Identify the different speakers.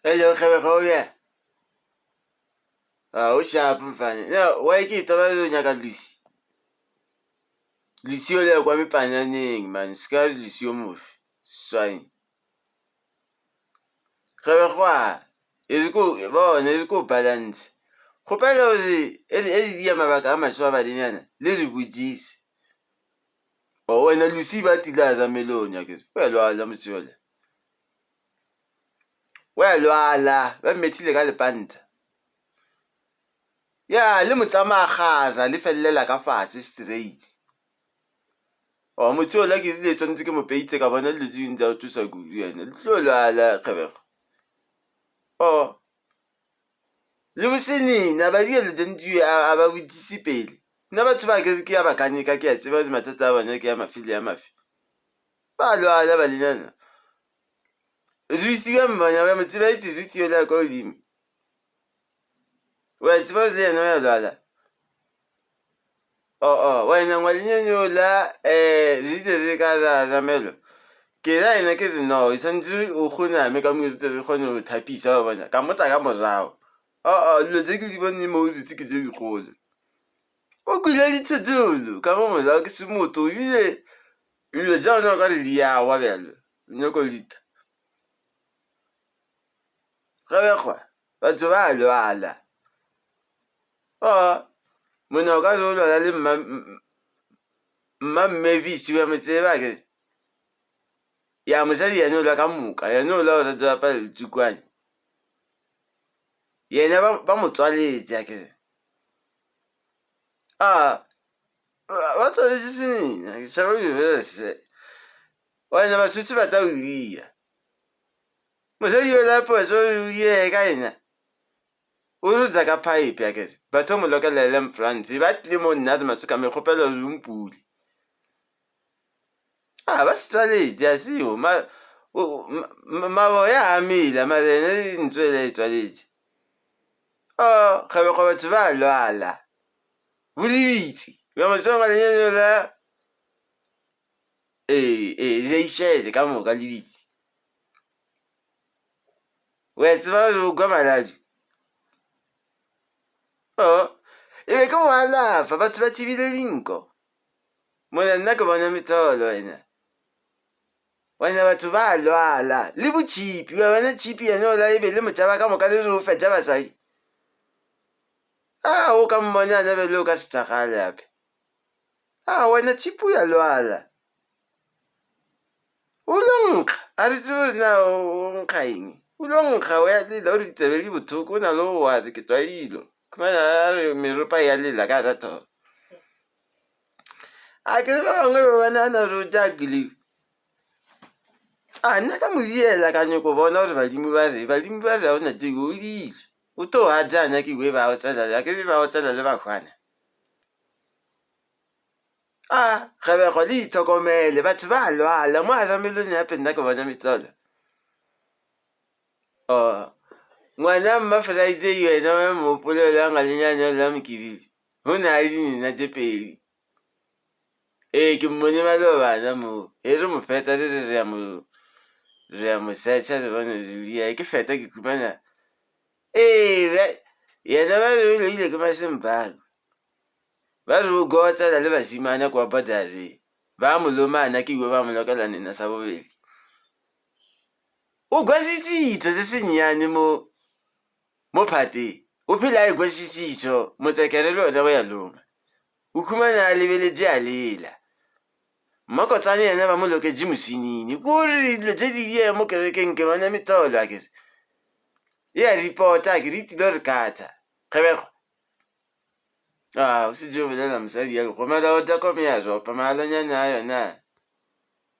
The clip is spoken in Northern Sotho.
Speaker 1: Hello, Kgebego, o bjang? Ah, o sharp mfana. No, why ke taba le nyaka Lucy? Lucy o le kwa mepananeng man, se ka Lucy o mofe. Swine. Kgebego a e ko bona e ko balance. Kgopela gore e le dia mabaka a maswa balenyana le re botšise. O wena Lucy ba tila za melong ya ke. O lwala motšhole. O a lwala, ba mmethile ka lepanta. Ya, le mo tsamaya gaza le felelela ka fase straight. O motho yola ke rile tshwanetse ke mo peitse ka bona dilo tse dingwe tsa go thusa kudu yena. Le tlo lwala kgebego. O le bosenina ba di le dentse a ba botsise pele. Nna batho ba ke ke ya ba kanika ke a tseba mathata a bona ke ya mafe le ya mafe. Ba lwala balenyana. Rusi ba mmona ba mo tseba itse Rusi yola kwa godimo. Wa tseba le yena wa lwala. Oh oh wena ngwalenyane yola eh ritse re ka ra ramelo. Ke ra yena ke re no e santse o kgoname ka mo ritse re kgone go thapisa wa bona ka motsa ka morago. Oh oh dilo tse ke di bone mo o dutse ke tse dikgolo. O kwile dithotsolo ka mo morago ke se motho ebile dilo tša gona o ka re di yawa bjalo. Nyoko lita. Ge batho ba lwala. Oh, monna o ka re o lwala le mma mma Mavis wa mo tseba ke. Ya mosadi yena o lwa ka moka, yena o lwa o rata bapala letsukwane. Yena ba ba mo tswaletše akere. Ah, ba tswaletše senna, ke tšhaba go se. Wena Basotho ba tla o dia. Mosadi yola potso o ye ka ena. O rutsa ka pipe ya kese. Batho mo lokelele mfrance ba tlile mo nna re masoka me kgopela o mpule. Ah ba se tswaletse a seo ma maboya a mela mara ene ntho ele e tswaletse. Oh kgabego batho ba lwala. Bolebitse. Ba motsonga lenyalo la Ee, ee, le išele ka moka le bitse. O a tseba gore o kwa maladi? Oh, e be ke mo alafa, batho ba thibile dinko. Mona nna ke bona metholo wena. Wena batho ba lwala, le botšhipi, wa bona tšhipi yena ola e be le motšaba ka moka le re o fetša basadi. A o ka mmona ana bjale o ka se thakgale gape. A wena Tšhipu ya lwala. O lo nkga, a re tsebe gore na o nkga eng. O lo nkga o ya lela o re ditsebe di bothoko o na le go wa re ke tlwailo. Khumana a re meropa ya lela ka ratho. A ke re ba bangwe ba ba nagana gore o tla glue. A nna ka mo diela ka nyoko bona gore badimo ba re badimo ba re ga o na teko o diile. O tlo ga jaana ke kwe ba otsela a ke re ba otsela le bahwana. A kgebego le itlhokomele batho ba lwala mo a jamelong ya nna ke bona metswalo. Oh ngwana mma Friday wena wa mopolelang lenyane la mokibidi go na le dinena tše pedi. Ee ke mmone malobana mo e re mo feta re re re ya mo re ya mo search-a re bone ke feta ke khumana ee yena ba re o loile ke masempaka. Ba re o gotsela le basimane kwa bordereng ba mo lomana ke iwe ba mo lokela nena sa bobedi. O kwa setsitho se sennyane mo mo phateng o phela a ekwa setsitho motsekere le ona o ya loma. O khumana a lebeletše a lela. Mmakotsane yena ba mo loketše moswinini. Kore dilo tše di ye mo kerekeng ke bona metolo akere. E a ripota akere e tlilo re katha. Kgebego. A o se tšo bolela mosadi ya gomela o takomea ropa maalanyana a yona.